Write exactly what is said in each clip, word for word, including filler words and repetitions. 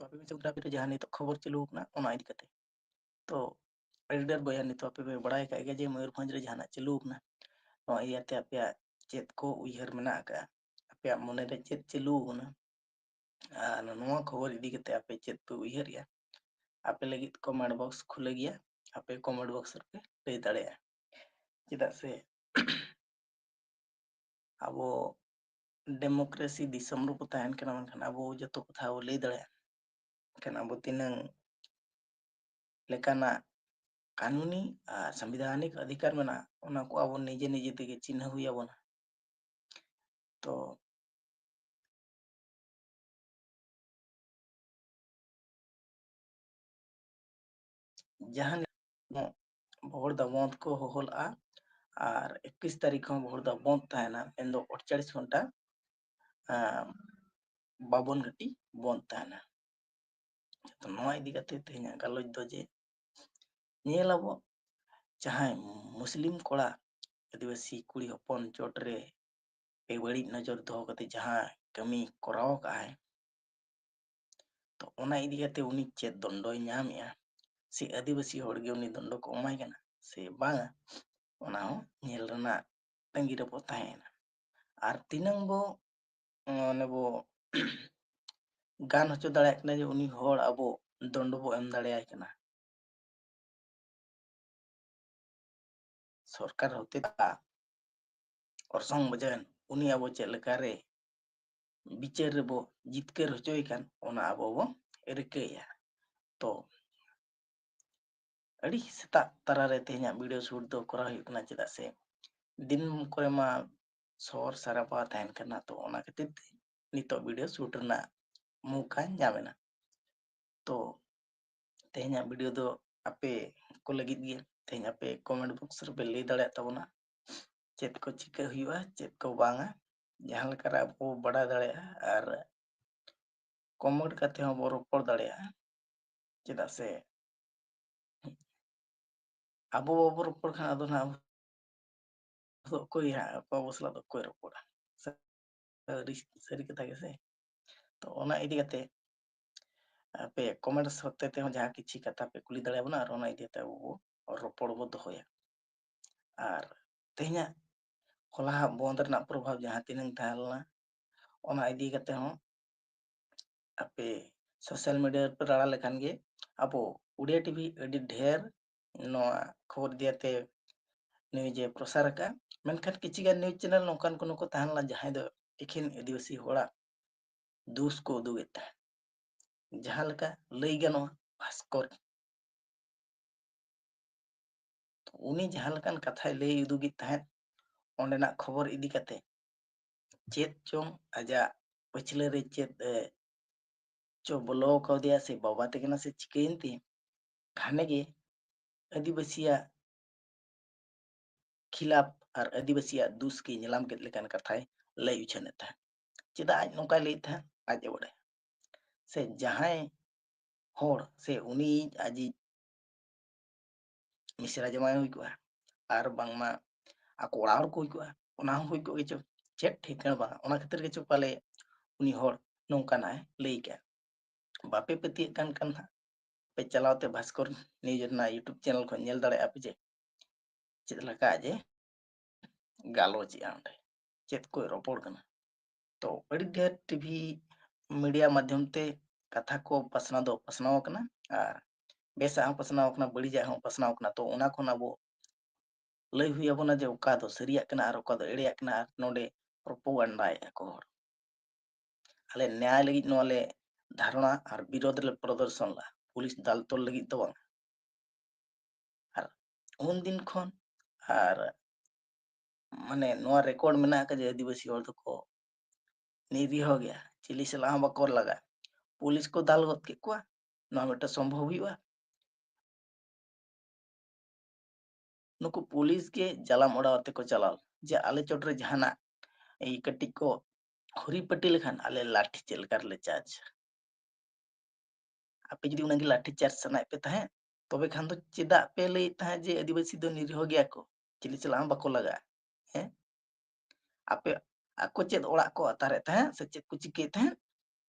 ᱟᱯᱮ ᱡᱚᱜᱽᱨᱟᱯᱷᱤ ᱨᱮ ᱡᱟᱦᱟᱸ ᱱᱤᱛᱚᱜ ᱠᱷᱚᱵᱚᱨ ᱪᱟᱹᱞᱩ ᱟᱠᱟᱱᱟ, ᱚᱱᱟ ᱤᱫᱤ ᱠᱟᱛᱮ᱾ ᱛᱚ, ᱟᱹᱰᱤ ᱰᱷᱮᱨ ᱵᱚᱭᱦᱟ, ᱱᱤᱛᱚᱜ ᱟᱯᱮ ᱯᱮ ᱵᱟᱲᱟᱭ ᱟᱠᱟᱫ ᱜᱮᱭᱟ ᱡᱮ ᱢᱚᱭᱩᱨᱵᱷᱚᱸᱡᱽ ᱨᱮ ᱡᱟᱦᱟᱱᱟᱜ ᱪᱟᱹᱞᱩ ᱟᱠᱟᱱᱟ᱾ ᱱᱚᱣᱟ ᱤᱭᱟᱹᱛᱮ ᱟᱯᱮᱭᱟᱜ ᱪᱮᱫ ᱠᱚ ᱩᱭᱦᱟᱹᱨ ᱢᱮᱱᱟᱜ ᱟᱠᱟᱫᱼᱟ? ᱟᱯᱮᱭᱟᱜ ᱢᱚᱱᱮ ᱨᱮ ᱪᱮᱫ ᱪᱟᱹᱞᱩ ᱟᱠᱟᱱᱟ? ᱟᱨ ᱱᱚᱣᱟ ᱠᱷᱚᱵᱚᱨ ᱤᱫᱤ ᱠᱟᱛᱮ ᱟᱯᱮ ᱪᱮᱫ ᱯᱮ ᱩᱭᱦᱟᱹᱨᱮᱜᱼᱟ? ᱟᱯᱮ ᱞᱟᱹᱜᱤᱫ ᱠᱚᱢᱮᱱᱴ ᱵᱚᱠᱥ ᱠᱷᱩᱞᱟᱹ ᱜᱮᱭᱟ, ᱟᱯᱮ ᱠᱚᱢᱮᱱᱴ ᱵᱚᱠᱥ ᱨᱮᱯᱮ ᱞᱟᱹᱭ ᱫᱟᱲᱮᱭᱟᱜᱼᱟ᱾ ᱪᱮᱫᱟᱜ ᱥᱮ ᱟᱵᱚ ᱰᱮᱢᱳᱠᱨᱮᱥᱤ ᱫᱤᱥᱚᱢ ᱨᱮᱵᱚ ᱛᱟᱦᱮᱱ ᱠᱟᱱᱟ, ᱢᱮᱱᱠᱷᱟᱱ ᱟᱵᱚ ᱡᱚᱛᱚ ᱠᱟᱛᱷᱟ ᱵᱚ ᱞᱟᱹᱭ ᱫᱟᱲᱮᱭᱟᱜᱼᱟ᱾ ᱢᱮᱱᱠᱷᱟᱱ ᱟᱵᱚ ᱛᱤᱱᱟᱹᱝ ᱞᱮᱠᱟᱱᱟᱜ ᱠᱟᱹᱱᱩᱱᱤ ᱟᱨ ᱥᱟᱝᱵᱤᱫᱷᱟᱱᱤᱠ ᱚᱫᱷᱤᱠᱟᱨ ᱢᱮᱱᱟᱜᱼᱟ, ᱚᱱᱟ ᱠᱚ ᱟᱵᱚ ᱱᱤᱡᱮ ᱱᱤᱡᱮ ᱛᱮᱜᱮ ᱪᱤᱱᱦᱟᱹ ᱦᱩᱭ ᱟᱵᱚᱱᱟ᱾ ᱛᱚ ᱡᱟᱦᱟᱸ ᱵᱷᱳᱴ ᱫᱚ ᱵᱚᱱᱫᱷ ᱠᱚ ᱦᱚᱦᱚ ᱞᱟᱜᱼᱟ, ᱟᱨ ᱮᱠᱩᱥ ᱛᱟᱹᱨᱤᱠᱷ ᱦᱚᱸ ᱵᱷᱳᱴ ᱫᱚ ᱵᱚᱱᱫᱷ ᱛᱟᱦᱮᱱᱟ, ᱢᱮᱱᱫᱚ ᱟᱴᱪᱚᱞᱞᱤᱥ ᱜᱷᱚᱱᱴᱟ, ᱟᱸ, ᱵᱟᱵᱚᱱ ᱜᱷᱟᱹᱴᱤ ᱵᱚᱱᱫᱷ ᱛᱟᱦᱮᱱᱟ᱾ ᱛᱚ ᱱᱚᱣᱟ ᱤᱫᱤ ᱠᱟᱛᱮ ᱛᱮᱦᱮᱧᱟᱜ ᱜᱟᱞᱚᱪ ᱫᱚ ᱡᱮ, ᱧᱮᱞ ᱟᱵᱚ ᱡᱟᱦᱟᱸᱭ ᱢᱩᱥᱞᱤᱢ ᱠᱚᱲᱟ, ᱟᱹᱫᱤᱵᱟᱹᱥᱤ ᱠᱩᱲᱤ ᱦᱚᱯᱚᱱ ᱪᱚᱴ ᱨᱮ ᱵᱮᱵᱟᱹᱲᱤᱡ ᱱᱚᱡᱚᱨ ᱫᱚᱦᱚ ᱠᱟᱛᱮ ᱡᱟᱦᱟᱸ ᱠᱟᱹᱢᱤ ᱠᱚᱨᱟᱣ ᱟᱠᱟᱫ ᱟᱭ, ᱛᱚ ᱚᱱᱟ ᱤᱫᱤ ᱠᱟᱛᱮ ᱩᱱᱤ ᱪᱮᱫ ᱫᱚᱱᱰᱚᱭ ᱧᱟᱢᱮᱜᱼᱟ, ᱥᱮ ᱟᱹᱫᱤᱵᱟᱹᱥᱤ ᱦᱚᱲ ᱜᱮ ᱩᱱᱤ ᱫᱚᱱᱰᱚ ᱠᱚ ᱮᱢᱟᱭ ᱠᱟᱱᱟ ᱥᱮ ᱵᱟᱝᱟ, ᱚᱱᱟ ᱦᱚᱸ ᱧᱮᱞ ᱨᱮᱱᱟᱜ ᱛᱟᱺᱜᱤ ᱨᱮᱵᱚ ᱛᱟᱦᱮᱸᱭᱮᱱᱟ᱾ ᱟᱨ ᱛᱤᱱᱟᱹᱝ ᱵᱚ, ᱚᱱᱮ ᱵᱚ ᱜᱟᱱ ᱦᱚᱪᱚ ᱫᱟᱲᱮᱭᱟᱜ ᱠᱟᱱᱟ ᱡᱮ ᱩᱱᱤ ᱦᱚᱲ ᱟᱵᱚ ᱫᱚᱱᱰᱚ ᱵᱚ ᱮᱢ ᱫᱟᱲᱮᱭᱟᱭ ᱠᱟᱱᱟ᱾ ᱥᱚᱨᱠᱟᱨ ᱦᱚᱛᱮᱛᱮ ᱚᱨᱥᱚᱝ ᱵᱟᱡᱟᱣᱮᱱ, ᱩᱱᱤ ᱟᱵᱚ ᱪᱮᱫ ᱞᱮᱠᱟᱨᱮ ᱵᱤᱪᱟᱹᱨ ᱨᱮᱵᱚ ᱡᱤᱛᱠᱟᱹᱨ ᱦᱚᱪᱚᱭᱮ ᱠᱟᱱ, ᱚᱱᱟ ᱟᱵᱚ ᱵᱚ ᱨᱤᱠᱟᱹᱭᱟ᱾ ᱛᱚ, ᱟᱹᱰᱤ ᱥᱮᱛᱟᱜ ᱛᱟᱨᱟ ᱨᱮ ᱛᱮᱦᱮᱧᱟᱜ video shoot ᱫᱚ ᱠᱚᱨᱟᱣ ᱦᱩᱭᱩᱜ ᱠᱟᱱᱟ, ᱪᱮᱫᱟᱜ ᱥᱮ ᱫᱤᱱ ᱠᱚᱨᱮ ᱢᱟ ᱥᱚᱦᱚᱨ ᱥᱟᱨᱟᱯᱟ ᱛᱟᱦᱮᱱ ᱠᱟᱱᱟ, ᱛᱚ ᱚᱱᱟ ᱠᱷᱟᱹᱛᱤᱨ ᱛᱮ ᱱᱤᱛᱚᱜ video shoot ᱨᱮᱱᱟᱜ ᱢᱚᱣᱠᱟ ᱧᱟᱢ ᱮᱱᱟ᱾ ᱛᱚ ᱛᱮᱦᱮᱧᱟᱜ video ᱫᱚ ᱟᱯᱮ ᱠᱚ ᱞᱟᱹᱜᱤᱫ ᱜᱮ᱾ ᱛᱮᱦᱮᱧ ᱟᱯᱮ comment box ᱨᱮᱯᱮ ᱞᱟᱹᱭ ᱫᱟᱲᱮᱭᱟᱜ ᱛᱟᱵᱚᱱᱟ ᱪᱮᱫ ᱠᱚ ᱪᱤᱠᱟᱹ ᱦᱩᱭᱩᱜᱼᱟ, ᱪᱮᱫ ᱠᱚ ᱵᱟᱝᱟ, ᱡᱟᱦᱟᱸ ᱞᱮᱠᱟᱨᱮ ᱟᱵᱚ ᱵᱚ ᱵᱟᱰᱟᱭ ᱫᱟᱲᱮᱭᱟᱜᱼᱟ ᱟᱨ comment ᱠᱟᱛᱮ ᱦᱚᱸ ᱵᱚ ᱨᱚᱯᱚᱲ ᱫᱟᱲᱮᱭᱟᱜᱼᱟ᱾ ᱪᱮᱫᱟᱜ ᱥᱮ ᱟᱵᱚ ᱵᱟᱵᱚ ᱨᱚᱯᱚᱲ ᱠᱷᱟᱱ ᱟᱫᱚ ᱱᱟᱦᱟᱜ ᱟᱵᱚ ᱫᱚ ᱚᱠᱚᱭ ᱦᱟᱸᱜ ᱟᱵᱚ ᱥᱟᱞᱟᱜ ᱫᱚ ᱚᱠᱚᱭ ᱨᱚᱯᱚᱲᱟ? ᱥᱟᱹᱨᱤ, ᱥᱟᱹᱨᱤ ᱠᱟᱛᱷᱟ ᱜᱮᱥᱮ? ᱛᱚ ᱚᱱᱟ ᱤᱫᱤ ᱠᱟᱛᱮ ᱟᱯᱮ comments ᱦᱚᱛᱮ ᱛᱮᱦᱚᱸ ᱡᱟᱦᱟᱸ ᱠᱤᱪᱷᱤ ᱠᱟᱛᱷᱟ ᱯᱮ ᱠᱩᱞᱤ ᱫᱟᱲᱮᱭᱟᱵᱚᱱᱟ, ᱟᱨ ᱚᱱᱟ ᱤᱫᱤ ᱠᱟᱛᱮ ᱟᱵᱚ ᱵᱚ ᱨᱚᱯᱚᱲ ᱵᱚ ᱫᱚᱦᱚᱭᱟ᱾ ᱟᱨ ᱛᱮᱦᱮᱧᱟᱜ ᱦᱚᱞᱟᱣᱟᱜ ᱵᱚᱱᱫ ᱨᱮᱱᱟᱜ ᱯᱨᱚᱵᱷᱟᱵᱽ ᱡᱟᱦᱟᱸ ᱛᱤᱱᱟᱹᱝ ᱛᱟᱦᱮᱸ ᱞᱮᱱᱟ, ᱚᱱᱟ ᱤᱫᱤ ᱠᱟᱛᱮ ᱦᱚᱸ ᱟᱯᱮ social media ᱨᱮᱯᱮ ᱨᱟᱲᱟ ᱞᱮᱠᱷᱟᱱ ᱜᱮ ᱟᱵᱚ ᱩᱲᱤᱭᱟ ᱴᱤᱵᱷᱤ ᱟᱹᱰᱤ ᱰᱷᱮᱨ ᱱᱚᱣᱟ ᱠᱷᱚᱵᱚᱨ ᱤᱫᱤ ᱠᱟᱛᱮ news ᱮ ᱯᱨᱚᱥᱟᱨ ᱟᱠᱟᱫᱼᱟ᱾ ᱢᱮᱱᱠᱷᱟᱱ ᱠᱤᱪᱷᱩ ᱜᱟᱱ news channel ᱱᱚᱝᱠᱟᱱ ᱠᱚ ᱱᱩᱠᱩ ᱛᱟᱦᱮᱸ ᱞᱮᱱᱟ, ᱡᱟᱦᱟᱸᱭ ᱫᱚ ᱮᱠᱷᱮᱱ ᱟᱹᱫᱤᱵᱟᱹᱥᱤ ᱦᱚᱲᱟᱜ ᱫᱳᱥ ᱠᱚ ᱩᱫᱩᱜᱮᱫ ᱛᱟᱦᱮᱸᱫ᱾ ᱡᱟᱦᱟᱸ ᱞᱮᱠᱟ ᱞᱟᱹᱭ ᱜᱟᱱᱚᱜᱼᱟ, ᱵᱷᱟᱥᱠᱚᱨ ᱩᱱᱤ ᱡᱟᱦᱟᱸ ᱞᱮᱠᱟᱱ ᱠᱟᱛᱷᱟᱭ ᱞᱟᱹᱭ ᱩᱫᱩᱜᱮᱫ ᱛᱟᱦᱮᱸᱫ, ᱚᱸᱰᱮᱱᱟᱜ ᱠᱷᱚᱵᱚᱨ ᱤᱫᱤ ᱠᱟᱛᱮ ᱪᱮᱫ ᱪᱚᱝ ᱟᱡᱟᱜ ᱯᱟᱹᱪᱷᱞᱟᱹ ᱨᱮ ᱪᱮᱫ ᱮ ᱪᱚ ᱵᱚᱞᱚ ᱠᱟᱣᱫᱮᱭᱟ ᱥᱮ ᱵᱟᱵᱟ ᱛᱟᱹᱠᱤᱱᱟ ᱥᱮ ᱪᱤᱠᱟᱹᱭᱮᱱ ᱛᱮ, ᱜᱷᱟᱱᱮ ᱜᱮ ᱟᱹᱫᱤᱵᱟᱹᱥᱤᱭᱟᱜ ᱠᱷᱤᱞᱟᱯ ᱟᱨ ᱟᱹᱫᱤᱵᱟᱹᱥᱤᱭᱟᱜ ᱫᱩᱥ ᱜᱮ ᱧᱮᱞᱟᱢ ᱠᱮᱫ ᱞᱮᱠᱟᱱ ᱠᱟᱛᱷᱟᱭ ᱞᱟᱹᱭ ᱩᱪᱷᱟᱹᱱᱮᱫ ᱛᱟᱦᱮᱸᱫ᱾ ᱪᱮᱫᱟᱜ ᱟᱡ ᱱᱚᱝᱠᱟᱭ ᱞᱟᱹᱭᱮᱫ ᱛᱟᱦᱮᱸᱫ, ᱟᱡ ᱮ ᱵᱟᱰᱟᱭᱟ᱾ ᱥᱮ ᱡᱟᱦᱟᱸᱭ ᱦᱚᱲ ᱥᱮ ᱩᱱᱤ ᱟᱡᱤᱡ ᱢᱤᱥᱨᱟ ᱡᱟᱶᱟᱭ ᱦᱩᱭ ᱠᱚᱜᱼᱟ, ᱟᱨ ᱵᱟᱝᱢᱟ ᱟᱠᱚ ᱚᱲᱟᱜ ᱦᱚᱲ ᱠᱚ ᱦᱩᱭ ᱠᱚᱜᱼᱟ, ᱚᱱᱟ ᱦᱚᱸ ᱦᱩᱭ ᱠᱚᱜ ᱜᱮᱪᱚ, ᱪᱮᱫ ᱴᱷᱤᱠᱟᱹᱱᱟ ᱵᱟᱝ, ᱚᱱᱟ ᱠᱷᱟᱹᱛᱤᱨ ᱜᱮᱪᱚ ᱯᱟᱞᱮ ᱩᱱᱤ ᱦᱚᱲ ᱱᱚᱝᱠᱟᱱᱟᱜ ᱮ ᱞᱟᱹᱭ ᱠᱟᱜᱼᱟ᱾ ᱵᱟᱯᱮ ᱯᱟᱹᱛᱭᱟᱹᱜ ᱠᱟᱱ ᱠᱷᱟᱱ ᱦᱟᱸᱜ ᱯᱮ ᱪᱟᱞᱟᱣ ᱛᱮ ᱵᱷᱟᱥᱠᱚᱨ news ᱨᱮᱱᱟᱜ YouTube channel ᱠᱷᱚᱱ ᱧᱮᱞ ᱫᱟᱲᱮᱭᱟᱜᱼᱟ ᱯᱮ ᱡᱮ ᱪᱮᱫ ᱞᱮᱠᱟ ᱟᱡ ᱮ ᱜᱟᱞᱚᱪᱮᱜᱼᱟ, ᱚᱸᱰᱮ ᱪᱮᱫ ᱠᱚᱭ ᱨᱚᱯᱚᱲ ᱠᱟᱱᱟ᱾ ᱛᱚ ᱟᱹᱰᱤ ᱰᱷᱮᱨ ᱴᱤᱵᱷᱤ media ᱢᱟᱫᱽᱫᱷᱚᱢ ᱛᱮ ᱠᱟᱛᱷᱟ ᱠᱚ ᱯᱟᱥᱱᱟᱣ ᱫᱚ ᱯᱟᱥᱱᱟᱣ ᱟᱠᱟᱱᱟ, ᱟᱨ ᱵᱮᱥᱟᱜ ᱦᱚᱸ ᱯᱟᱥᱱᱟᱣ ᱟᱠᱟᱱᱟ, ᱵᱟᱹᱲᱤᱡᱟᱜ ᱦᱚᱸ ᱯᱟᱥᱱᱟᱣ ᱟᱠᱟᱱᱟ᱾ ᱛᱚ ᱚᱱᱟ ᱠᱷᱚᱱ ᱟᱵᱚ ᱞᱟᱹᱭ ᱦᱩᱭ ᱟᱵᱚᱱᱟ ᱡᱮ ᱚᱠᱟ ᱫᱚ ᱥᱟᱹᱨᱤᱭᱟᱜ ᱠᱟᱱᱟ ᱟᱨ ᱚᱠᱟ ᱫᱚ ᱮᱲᱮᱭᱟᱜ ᱠᱟᱱᱟ, ᱟᱨ ᱱᱚᱰᱮ ᱯᱨᱚᱯᱚᱜᱟᱱᱰᱟᱭᱮᱫᱼᱟ ᱠᱚ ᱦᱚᱲ᱾ ᱟᱞᱮ ᱱᱮᱭᱟᱭ ᱞᱟᱹᱜᱤᱫ ᱱᱚᱣᱟ ᱞᱮ ᱫᱷᱟᱨᱚᱱᱟ ᱟᱨ ᱵᱤᱨᱳᱫᱷ ᱞᱮ ᱯᱨᱚᱫᱚᱨᱥᱚᱱ ᱞᱮᱫᱼᱟ, ᱯᱩᱞᱤᱥ ᱫᱟᱞ ᱛᱚᱞ ᱞᱟᱹᱜᱤᱫ ᱫᱚ ᱵᱟᱝ᱾ ᱟᱨ ᱩᱱ ᱫᱤᱱ ᱠᱷᱚᱱ ᱟᱨ ᱢᱟᱱᱮ ᱱᱚᱣᱟ record ᱢᱮᱱᱟᱜ ᱟᱠᱟᱫᱟ ᱡᱮ ᱟᱹᱫᱤᱵᱟᱹᱥᱤ ᱦᱚᱲ ᱫᱚᱠᱚ ᱱᱤᱨᱤᱦᱚ ᱜᱮᱭᱟ, ᱪᱤᱞᱤ ᱥᱟᱞᱟᱜ ᱦᱚᱸ ᱵᱟᱠᱚ ᱞᱟᱜᱟ᱾ ᱯᱩᱞᱤᱥ ᱠᱚ ᱫᱟᱞ ᱜᱚᱫ ᱠᱮᱫ ᱠᱚᱣᱟ, ᱱᱚᱣᱟ ᱢᱤᱫᱴᱟᱝ ᱥᱚᱢᱵᱷᱚᱵ ᱦᱩᱭᱩᱜᱼᱟ? ᱱᱩᱠᱩ ᱯᱩᱞᱤᱥ ᱜᱮ ᱡᱟᱞᱟᱢ ᱚᱲᱟᱣ ᱛᱮᱠᱚ ᱪᱟᱞᱟᱣ ᱞᱮᱱᱟ ᱡᱮ ᱟᱞᱮ ᱪᱚᱴᱨᱮ ᱡᱟᱦᱟᱱᱟᱜ ᱮᱭ ᱠᱟᱹᱴᱤᱡ ᱠᱚ ᱦᱩᱨᱤᱯᱟᱹᱴᱤ ᱞᱮᱠᱷᱟᱱ ᱟᱞᱮ ᱞᱟᱴᱷᱤ ᱪᱮᱫ ᱞᱮᱠᱟ ᱨᱮᱞᱮ charge᱾ ᱟᱯᱮ ᱡᱩᱫᱤ ᱚᱱᱟᱜᱮ ᱞᱟᱴᱷᱤ charge ᱥᱟᱱᱟᱭᱮᱫ ᱯᱮ ᱛᱟᱦᱮᱸᱫ, ᱛᱚᱵᱮ ᱠᱷᱟᱱ ᱫᱚ ᱪᱮᱫᱟᱜ ᱯᱮ ᱞᱟᱹᱭᱮᱫ ᱛᱟᱦᱮᱸᱫ ᱡᱮ ᱟᱹᱫᱤᱵᱟᱹᱥᱤ ᱫᱚ ᱱᱤᱨᱤᱦᱚ ᱜᱮᱭᱟ ᱠᱚ, ᱪᱤᱞᱤ ᱥᱟᱞᱟᱜ ᱦᱚᱸ ᱵᱟᱠᱚ ᱞᱟᱜᱟᱜᱼᱟ? ᱦᱮᱸ, ᱟᱯᱮ ᱟᱠᱚ ᱪᱮᱫ ᱚᱲᱟᱜ ᱠᱚ ᱟᱛᱟᱨᱮᱫ ᱛᱟᱦᱮᱸᱫ ᱥᱮ ᱪᱮᱫ ᱠᱚ ᱪᱤᱠᱟᱹᱭᱮᱫ ᱛᱟᱦᱮᱸᱫ,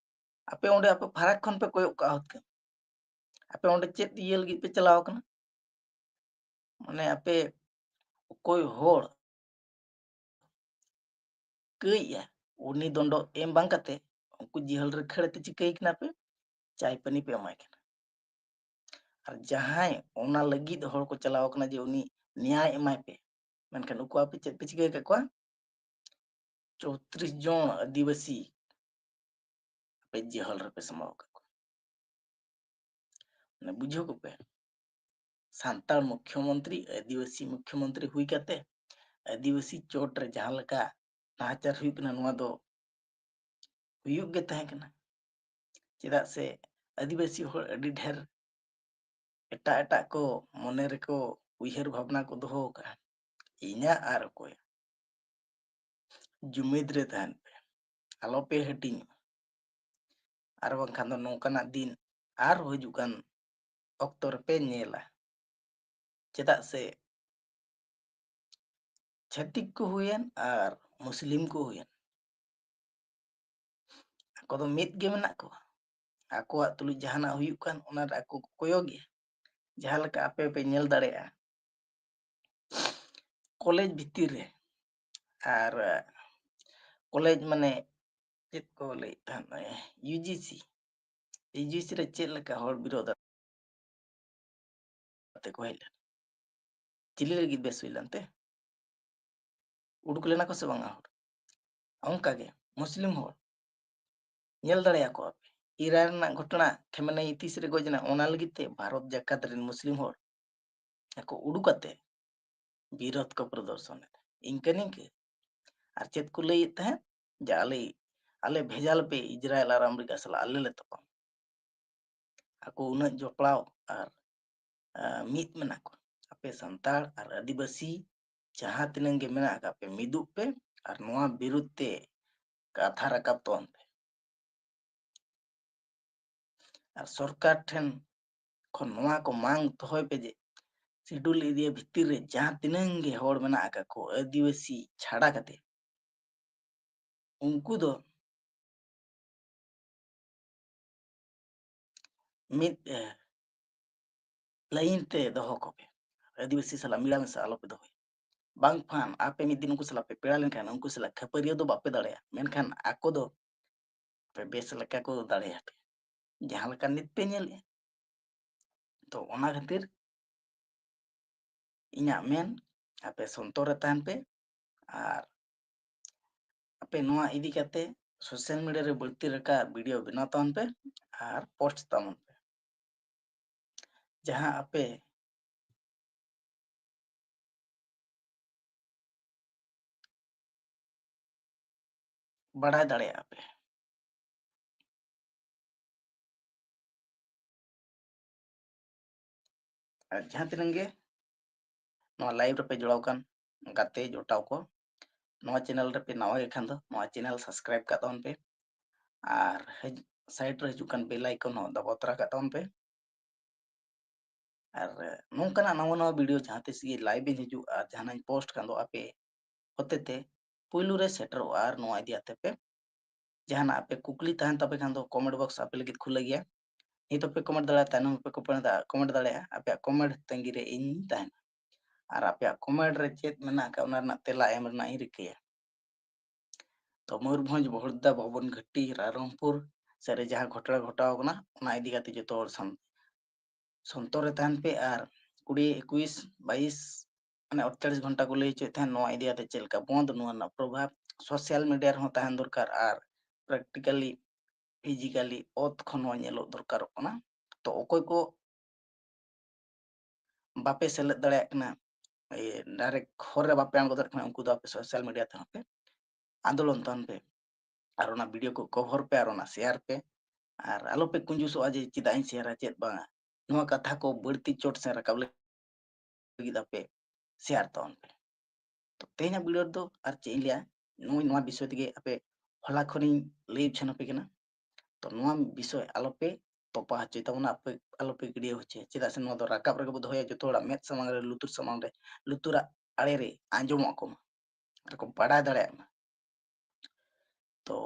ᱟᱯᱮ ᱚᱸᱰᱮ ᱟᱯᱮ ᱯᱷᱟᱨᱟᱠ ᱠᱷᱚᱱ ᱯᱮ ᱠᱚᱭᱚᱜ ᱠᱟᱜᱼᱟ ᱦᱚᱛ ᱠᱟᱱᱟ᱾ ᱟᱯᱮ ᱚᱸᱰᱮ ᱪᱮᱫ ᱤᱭᱟᱹ ᱞᱟᱹᱜᱤᱫ ᱯᱮ ᱪᱟᱞᱟᱣ ᱠᱟᱱᱟ? ᱢᱟᱱᱮ ᱟᱯᱮ ᱚᱠᱚᱭ ᱦᱚᱲ ᱠᱟᱹᱭᱮᱜᱼᱟ, ᱩᱱᱤ ᱫᱚᱱᱰᱚ ᱮᱢ ᱵᱟᱝ ᱠᱟᱛᱮ ᱩᱱᱠᱩ ᱡᱤᱦᱟᱹᱞ ᱨᱮ ᱠᱷᱟᱹᱲ ᱛᱮ ᱪᱤᱠᱟᱹᱭ ᱠᱟᱱᱟ ᱯᱮ? ᱪᱟᱭ ᱯᱟᱹᱱᱤ ᱯᱮ ᱮᱢᱟᱭ ᱠᱟᱱᱟ᱾ ᱟᱨ ᱡᱟᱦᱟᱸᱭ ᱚᱱᱟ ᱞᱟᱹᱜᱤᱫ ᱦᱚᱲ ᱠᱚ ᱪᱟᱞᱟᱣ ᱠᱟᱱᱟ ᱡᱮ ᱩᱱᱤ ᱱᱮᱭᱟᱭ ᱮᱢᱟᱭ ᱯᱮ, ᱢᱮᱱᱠᱷᱟᱱ ᱩᱱᱠᱩ ᱟᱯᱮ ᱪᱮᱫ ᱯᱮ ᱪᱤᱠᱟᱹ ᱟᱠᱟᱫ ᱠᱚᱣᱟ? ᱪᱳᱛᱨᱤᱥ ᱡᱚᱱ ᱟᱹᱫᱤᱵᱟᱹᱥᱤ ᱟᱯᱮ ᱡᱤᱦᱟᱹᱞ ᱨᱮᱯᱮ ᱥᱟᱢᱵᱟᱣ ᱟᱠᱟᱫ ᱠᱚᱣᱟ᱾ ᱢᱟᱱᱮ ᱵᱩᱡᱷᱟᱹᱣ ᱠᱚᱯᱮ, ᱥᱟᱱᱛᱟᱲ ᱢᱩᱠᱷᱭᱚᱢᱚᱱᱛᱨᱤ, ᱟᱹᱫᱤᱵᱟᱹᱥᱤ ᱢᱩᱠᱷᱭᱚᱢᱚᱱᱛᱨᱤ ᱦᱩᱭ ᱠᱟᱛᱮ ᱟᱹᱫᱤᱵᱟᱹᱥᱤ ᱪᱚᱴ ᱨᱮ ᱡᱟᱦᱟᱸ ᱞᱮᱠᱟ ᱱᱟᱦᱟᱪᱟᱨ ᱦᱩᱭᱩᱜ ᱠᱟᱱᱟ, ᱱᱚᱣᱟ ᱫᱚ ᱦᱩᱭᱩᱜ ᱜᱮ ᱛᱟᱦᱮᱸ ᱠᱟᱱᱟ᱾ ᱪᱮᱫᱟᱜ ᱥᱮ ᱟᱹᱫᱤᱵᱟᱹᱥᱤ ᱦᱚᱲ ᱟᱹᱰᱤ ᱰᱷᱮᱨ ᱮᱴᱟᱜ ᱮᱴᱟᱜ ᱠᱚ ᱢᱚᱱᱮ ᱨᱮᱠᱚ ᱩᱭᱦᱟᱹᱨ ᱵᱷᱟᱵᱽᱱᱟ ᱠᱚ ᱫᱚᱦᱚ ᱟᱠᱟᱫᱼᱟ, ᱤᱧᱟᱹᱜ ᱟᱨ ᱚᱠᱚᱭᱟᱜ᱾ ᱡᱩᱢᱤᱫ ᱨᱮ ᱛᱟᱦᱮᱱ ᱯᱮ, ᱟᱞᱚᱯᱮ ᱦᱟᱹᱴᱤᱧᱚᱜᱼᱟ᱾ ᱟᱨ ᱵᱟᱝᱠᱷᱟᱱ ᱫᱚ ᱱᱚᱝᱠᱟᱱᱟᱜ ᱫᱤᱱ ᱟᱨ ᱦᱤᱡᱩᱜ ᱠᱟᱱ ᱚᱠᱛᱚ ᱨᱮᱯᱮ ᱧᱮᱞᱟ᱾ ᱪᱮᱫᱟᱜ ᱥᱮ ᱪᱷᱟᱹᱛᱤᱠ ᱠᱚ ᱦᱩᱭᱮᱱ ᱟᱨ ᱢᱩᱥᱞᱤᱢ ᱠᱚ ᱦᱩᱭᱮᱱ, ᱟᱠᱚ ᱫᱚ ᱢᱤᱫ ᱜᱮ ᱢᱮᱱᱟᱜ ᱠᱚᱣᱟ᱾ ᱟᱠᱚᱣᱟᱜ ᱛᱩᱞᱩᱡ ᱡᱟᱦᱟᱱᱟᱜ ᱦᱩᱭᱩᱜ ᱠᱟᱱ, ᱚᱱᱟ ᱨᱮ ᱟᱠᱚ ᱠᱚ ᱠᱚᱭᱚᱜᱮ᱾ ᱡᱟᱦᱟᱸ ᱞᱮᱠᱟ ᱟᱯᱮ ᱯᱮ ᱧᱮᱞ ᱫᱟᱲᱮᱭᱟᱜᱼᱟ, ᱠᱚᱞᱮᱡᱽ ᱵᱷᱤᱛᱤᱨ ᱨᱮ ᱟᱨ ᱠᱚᱞᱮᱡᱽ ᱢᱟᱱᱮ ᱪᱮᱫ ᱠᱚ ᱞᱟᱹᱭᱮᱫ ᱛᱟᱦᱮᱸᱫ, ᱤᱭᱩ ᱡᱤ ᱥᱤ, ᱤᱭᱩ ᱡᱤ ᱥᱤ ᱨᱮ ᱪᱮᱫ ᱞᱮᱠᱟ ᱦᱚᱲ ᱵᱤᱨᱳᱫᱷ ᱠᱟᱛᱮ ᱠᱚ ᱦᱮᱡ ᱞᱮᱱᱟ? ᱪᱤᱞᱤ ᱞᱟᱹᱜᱤᱫ ᱵᱮᱥ ᱦᱩᱭ ᱞᱮᱱᱛᱮ? ᱩᱰᱩᱠ ᱞᱮᱱᱟ ᱠᱚ ᱥᱮ ᱵᱟᱝᱟ ᱦᱚᱲ? ᱚᱱᱠᱟᱜᱮ ᱢᱩᱥᱞᱤᱢ ᱦᱚᱲ ᱧᱮᱞ ᱫᱟᱲᱮᱭᱟᱠᱚᱣᱟ ᱯᱮ, ᱤᱨᱟᱱ ᱨᱮᱱᱟᱜ ᱜᱷᱚᱴᱚᱱᱟ, ᱠᱷᱮᱢᱮᱱᱮᱭᱤ ᱛᱤᱥ ᱨᱮ ᱜᱚᱡ ᱮᱱᱟ, ᱚᱱᱟ ᱞᱟᱹᱜᱤᱫ ᱛᱮ ᱵᱷᱟᱨᱚᱛ ᱡᱟᱠᱟᱛ ᱨᱮᱱ ᱢᱩᱥᱞᱤᱢ ᱦᱚᱲ ᱟᱠᱚ ᱩᱰᱩᱠ ᱠᱟᱛᱮ ᱵᱤᱨᱳᱫᱷ ᱠᱚ ᱯᱨᱚᱫᱚᱨᱥᱚᱱ ᱮᱫᱟ᱾ ᱤᱱᱠᱟᱹ ᱱᱤᱝᱠᱟᱹ᱾ ᱟᱨ ᱪᱮᱫ ᱠᱚ ᱞᱟᱹᱭᱮᱫ ᱛᱟᱦᱮᱸᱫ? ᱡᱮ ᱟᱞᱮ, ᱟᱞᱮ ᱵᱷᱮᱡᱟ ᱞᱮᱯᱮ ᱤᱡᱽᱨᱟᱭᱮᱞ ᱟᱨ ᱟᱢᱮᱨᱤᱠᱟ ᱥᱟᱞᱟᱜ ᱟᱞᱮ ᱞᱮ ᱛᱟᱯᱟᱢ᱾ ᱟᱠᱚ ᱩᱱᱟᱹᱜ ᱡᱚᱯᱲᱟᱣ ᱟᱨ, ᱟ, ᱢᱤᱫ ᱢᱮᱱᱟᱜ ᱠᱚᱣᱟ᱾ ᱟᱯᱮ ᱥᱟᱱᱛᱟᱲ ᱟᱨ ᱟᱹᱫᱤᱵᱟᱹᱥᱤ ᱡᱟᱦᱟᱸ ᱛᱤᱱᱟᱹᱜ ᱜᱮ ᱢᱮᱱᱟᱜ ᱟᱠᱟᱫ ᱯᱮ, ᱢᱤᱫᱚᱜ ᱯᱮ ᱟᱨ ᱱᱚᱣᱟ ᱵᱤᱨᱩᱫᱷ ᱛᱮ ᱠᱟᱛᱷᱟ ᱨᱟᱠᱟᱵ ᱛᱟᱵᱚᱱ ᱯᱮ᱾ ᱟᱨ ᱥᱚᱨᱠᱟᱨ ᱴᱷᱮᱱ ᱠᱷᱚᱱ ᱱᱚᱣᱟ ᱠᱚ ᱢᱟᱝ ᱫᱚᱦᱚᱭ ᱯᱮ ᱡᱮ ᱥᱤᱰᱩᱞ ᱮᱨᱤᱭᱟ ᱵᱷᱤᱛᱤᱨ ᱨᱮ ᱡᱟᱦᱟᱸ ᱛᱤᱱᱟᱹᱝ ᱜᱮ ᱦᱚᱲ ᱢᱮᱱᱟᱜ ᱟᱠᱟᱫ ᱠᱚ ᱟᱹᱫᱤᱵᱟᱹᱥᱤ ᱪᱷᱟᱰᱟ ᱠᱟᱛᱮ, ᱩᱱᱠᱩ ᱫᱚ ᱢᱤᱫ ᱞᱟᱭᱤᱱ ᱛᱮ ᱫᱚᱦᱚ ᱠᱚᱯᱮ᱾ ᱟᱹᱫᱤᱵᱟᱹᱥᱤ ᱥᱟᱞᱟᱜ ᱢᱤᱞᱟᱢᱮᱥᱟ ᱟᱞᱚᱯᱮ ᱫᱚᱦᱚᱭᱟ᱾ ᱵᱟᱝᱠᱷᱟᱱ ᱟᱯᱮ ᱢᱤᱫ ᱫᱤᱱ ᱩᱱᱠᱩ ᱥᱟᱞᱟᱜ ᱯᱮ ᱯᱮᱲᱟ ᱞᱮᱱᱠᱷᱟᱱ ᱩᱱᱠᱩ ᱥᱟᱞᱟᱜ ᱠᱷᱟᱹᱯᱟᱹᱨᱤᱭᱟᱹ ᱫᱚ ᱵᱟᱯᱮ ᱫᱟᱲᱮᱭᱟᱜᱼᱟ, ᱢᱮᱱᱠᱷᱟᱱ ᱟᱠᱚ ᱫᱚ ᱟᱯᱮ ᱵᱮᱥ ᱞᱮᱠᱟ ᱠᱚ ᱫᱟᱲᱮᱭᱟᱯᱮ, ᱡᱟᱦᱟᱸ ᱞᱮᱠᱟ ᱱᱤᱛ ᱯᱮ ᱧᱮᱞᱮᱫᱼᱟ᱾ ᱛᱚ ᱚᱱᱟ ᱠᱷᱟᱹᱛᱤᱨ ᱤᱧᱟᱹᱜ ᱢᱮᱱ, ᱟᱯᱮ ᱥᱚᱱᱛᱚᱨ ᱨᱮ ᱛᱟᱦᱮᱱ ᱯᱮ ᱟᱨ ᱟᱯᱮ ᱱᱚᱣᱟ ᱤᱫᱤ ᱠᱟᱛᱮ social media ᱨᱮ ᱵᱟᱹᱲᱛᱤ ᱞᱮᱠᱟ video ᱵᱮᱱᱟᱣ ᱛᱟᱵᱚᱱ ᱯᱮ ᱟᱨ post ᱛᱟᱵᱚᱱ ᱯᱮ᱾ ᱡᱟᱦᱟᱸ ᱟᱯᱮ ᱵᱟᱲᱟᱭ ᱫᱟᱲᱮᱭᱟᱜᱼᱟ ᱯᱮ᱾ ᱟᱨ ᱡᱟᱦᱟᱸ ᱛᱤᱱᱟᱹᱜ ᱜᱮ ᱱᱚᱣᱟ live ᱨᱮᱯᱮ ᱡᱚᱲᱟᱣ ᱠᱟᱱ ᱜᱟᱛᱮ ᱡᱚᱴᱟᱣ ᱠᱚ, ᱱᱚᱣᱟ channel ᱨᱮᱯᱮ ᱱᱟᱣᱟ ᱜᱮ ᱠᱷᱟᱱ ᱫᱚ ᱱᱚᱣᱟ channel subscribe ᱠᱟᱜ ᱛᱟᱵᱚᱱ ᱯᱮ ᱟᱨ ᱦᱮᱡ-, side ᱨᱮ ᱦᱤᱡᱩᱜ ᱠᱟᱱ bell icon ᱦᱚᱸ ᱫᱟᱵᱟᱣ ᱛᱚᱨᱟ ᱠᱟᱜ ᱛᱟᱵᱚᱱ ᱯᱮ᱾ ᱟᱨ ᱱᱚᱝᱠᱟᱱᱟᱜ ᱱᱟᱣᱟ ᱱᱟᱣᱟ video ᱡᱟᱦᱟᱸ ᱛᱤᱥ ᱜᱮ live ᱤᱧ ᱦᱤᱡᱩᱜᱼᱟ ᱟᱨ ᱡᱟᱦᱟᱱᱟᱜ ᱤᱧ post ᱠᱷᱟᱱ ᱫᱚ ᱟᱯᱮ ᱦᱚᱛᱮᱛᱮ ᱯᱩᱭᱞᱩ ᱨᱮ ᱥᱮᱴᱮᱨᱚᱜᱼᱟ᱾ ᱟᱨ ᱱᱚᱣᱟ ᱤᱫᱤ ᱟᱛᱮ ᱯᱮ ᱡᱟᱦᱟᱱᱟᱜ ᱟᱯᱮ ᱠᱩᱠᱞᱤ ᱛᱟᱦᱮᱱ ᱛᱟᱯᱮ ᱠᱷᱟᱱ ᱫᱚ comment box ᱟᱯᱮ ᱞᱟᱹᱜᱤᱫ ᱠᱷᱩᱞᱟᱹ ᱜᱮᱭᱟ᱾ ᱱᱤᱛ ᱦᱚᱸᱯᱮ comment ᱫᱟᱲᱮᱭᱟᱜᱼᱟ, ᱛᱟᱭᱱᱚᱢ ᱦᱚᱸᱯᱮ comment ᱫᱟ-, comment ᱫᱟᱲᱮᱭᱟᱜᱼᱟ᱾ ᱟᱯᱮᱭᱟᱜ comment ᱛᱟᱺᱜᱤ ᱨᱮ ᱤᱧ ᱛᱟᱦᱮᱱᱟ ᱟᱨ ᱟᱯᱮᱭᱟᱜ comment ᱨᱮ ᱪᱮᱫ ᱢᱮᱱᱟᱜ ᱟᱠᱟᱫ ᱚᱱᱟ ᱨᱮᱱᱟᱜ ᱛᱮᱞᱟ ᱮᱢ ᱨᱮᱱᱟᱜ ᱤᱧ ᱨᱤᱠᱟᱹᱭᱟ᱾ ᱛᱚ ᱢᱚᱭᱩᱨᱵᱷᱚᱸᱡᱽ, ᱵᱚᱦᱚᱲᱫᱟ, ᱵᱷᱚᱵᱚᱱ ᱜᱷᱟᱹᱴᱤ, ᱨᱟᱭᱨᱚᱝᱯᱩᱨ ᱥᱮᱫ ᱨᱮ ᱡᱟᱦᱟᱸ ᱜᱷᱚᱴᱚᱱᱟ ᱜᱷᱚᱴᱟᱣ ᱠᱟᱱᱟ, ᱚᱱᱟ ᱤᱫᱤ ᱠᱟᱛᱮ ᱡᱚᱛᱚ ᱦᱚᱲ ᱥᱟᱢ-, ᱥᱚᱱᱛᱚᱨ ᱨᱮ ᱛᱟᱦᱮᱱ ᱯᱮ ᱟᱨ ᱠᱩᱲᱤ, ᱮᱠᱩᱥ, ᱵᱟᱭᱤᱥ, ᱢᱟᱱᱮ ᱟᱴᱪᱚᱞᱞᱤᱥ ᱜᱷᱚᱱᱴᱟ ᱠᱚ ᱞᱟᱹᱭ ᱦᱚᱪᱚᱭᱮᱫ ᱛᱟᱦᱮᱸᱫ, ᱱᱚᱣᱟ ᱤᱫᱤ ᱠᱟᱛᱮ ᱪᱮᱫ ᱞᱮᱠᱟ ᱵᱚᱱᱫ, ᱱᱚᱣᱟ ᱨᱮᱱᱟᱜ ᱯᱨᱚᱵᱷᱟᱵᱽ social media ᱨᱮᱦᱚᱸ ᱛᱟᱦᱮᱱ ᱫᱚᱨᱠᱟᱨ ᱟᱨ practically, physically oath ᱠᱷᱚᱱ ᱦᱚᱸ ᱧᱮᱞᱚᱜ ᱫᱚᱨᱠᱟᱨᱚᱜ ᱠᱟᱱᱟ᱾ ᱛᱚ ᱚᱠᱚᱭ ᱠᱚ ᱵᱟᱯᱮ ᱥᱮᱞᱮᱫ ᱫᱟᱲᱮᱭᱟᱜ ᱠᱟᱱᱟ, ᱮ, direct ᱦᱚᱨ ᱨᱮ ᱵᱟᱯᱮ ᱟᱬᱜᱚ ᱫᱟᱲᱮᱭᱟᱜ ᱠᱟᱱᱟ, ᱩᱱᱠᱩ ᱫᱚ ᱟᱯᱮ social media ᱛᱮᱦᱚᱸ ᱯᱮ ᱟᱱᱫᱳᱞᱚᱱ ᱛᱟᱵᱚᱱ ᱯᱮ ᱟᱨ ᱚᱱᱟ video ᱠᱚ cover ᱯᱮ ᱟᱨ ᱚᱱᱟ share ᱯᱮ᱾ ᱟᱨ ᱟᱞᱚᱯᱮ ᱠᱩᱧᱡᱩᱥᱚᱜᱼᱟ ᱡᱮ ᱪᱮᱫᱟᱜ ᱤᱧ share ᱟ, ᱪᱮᱫ ᱵᱟᱝᱟ᱾ ᱱᱚᱣᱟ ᱠᱟᱛᱷᱟ ᱠᱚ ᱵᱟᱹᱲᱛᱤ ᱪᱚᱴ ᱥᱮᱫ ᱨᱟᱠᱟᱵ ᱞᱟᱹᱜᱤᱫ ᱟᱯᱮ share ᱛᱟᱵᱚᱱ ᱯᱮ᱾ ᱛᱚ ᱛᱮᱦᱮᱧᱟᱜ video ᱨᱮᱫᱚ ᱟᱨ ᱪᱮᱫ ᱤᱧ ᱞᱟᱹᱭᱟ, ᱱᱚᱜᱼᱚᱭ ᱱᱚᱣᱟ ᱵᱤᱥᱚᱭ ᱛᱮᱜᱮ ᱟᱯᱮ ᱦᱚᱞᱟ ᱠᱷᱚᱱᱤᱧ ᱞᱟᱹᱭ ᱩᱪᱷᱟᱹᱱ ᱟᱯᱮ ᱠᱟᱱᱟ᱾ ᱛᱚ ᱱᱚᱣᱟ ᱵᱤᱥᱚᱭ ᱟᱞᱚᱯᱮ ᱛᱚᱯᱟ ᱦᱚᱪᱚᱭ ᱛᱟᱵᱚᱱᱟ, ᱟᱯᱮ ᱟᱞᱚᱯᱮ ᱜᱤᱰᱭᱟᱹ ᱦᱚᱪᱚᱭᱟ᱾ ᱪᱮᱫᱟᱜ ᱥᱮ ᱱᱚᱣᱟ ᱫᱚ ᱨᱟᱠᱟᱵ ᱨᱮᱜᱮ ᱵᱚ ᱫᱚᱦᱚᱭᱟ, ᱡᱚᱛᱚ ᱦᱚᱲᱟᱜ ᱢᱮᱫ ᱥᱟᱢᱟᱝ ᱨᱮ, ᱞᱩᱛᱩᱨ ᱥᱟᱢᱟᱝ ᱨᱮ, ᱞᱩᱛᱩᱨᱟᱜ ᱟᱲᱮ ᱨᱮ ᱟᱸᱡᱚᱢᱚᱜ ᱟᱠᱚ ᱢᱟ, ᱟᱨ ᱠᱚ ᱵᱟᱰᱟᱭ ᱫᱟᱲᱮᱭᱟᱜ ᱢᱟ᱾ ᱛᱚ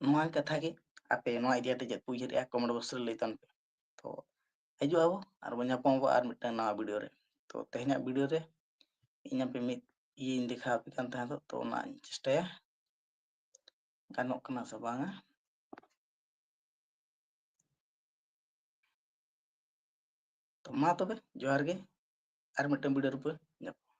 ᱱᱚᱣᱟ ᱠᱟᱛᱷᱟ ᱜᱮ ᱟᱯᱮ ᱱᱚᱣᱟ ᱤᱫᱤ ᱠᱟᱛᱮ ᱪᱮᱫ ᱯᱮ ᱩᱭᱦᱟᱹᱨᱮᱜᱼᱟ, comment box ᱨᱮ ᱞᱟᱹᱭ ᱛᱟᱵᱚᱱ ᱯᱮ᱾ ᱛᱚ ᱦᱤᱡᱩᱜ ᱟᱵᱚ ᱟᱨ ᱵᱚᱱ ᱧᱟᱯᱟᱢ ᱟᱵᱚ ᱟᱨ ᱢᱤᱫᱴᱟᱝ ᱱᱟᱣᱟ video ᱨᱮ᱾ ᱛᱚ ᱛᱮᱦᱮᱧᱟᱜ video ᱨᱮ ᱤᱧ ᱟᱯᱮ ᱢᱤᱫ ᱤᱭᱟᱹᱧ ᱫᱮᱠᱷᱟᱣ ᱟᱯᱮ ᱠᱟᱱ ᱛᱟᱦᱮᱸ ᱫᱚ, ᱛᱚ ᱚᱱᱟᱧ ᱪᱮᱥᱴᱟᱭᱟ ᱜᱟᱱᱚᱜ ᱠᱟᱱᱟ ᱥᱮ ᱵᱟᱝᱟ᱾ ᱛᱚ ᱢᱟ ᱛᱚᱵᱮ ᱡᱚᱦᱟᱨ ᱜᱮ, ᱟᱨ ᱢᱤᱫᱴᱟᱝ video ᱨᱮ ᱵᱚ ᱧᱟᱯᱟᱢᱟ᱾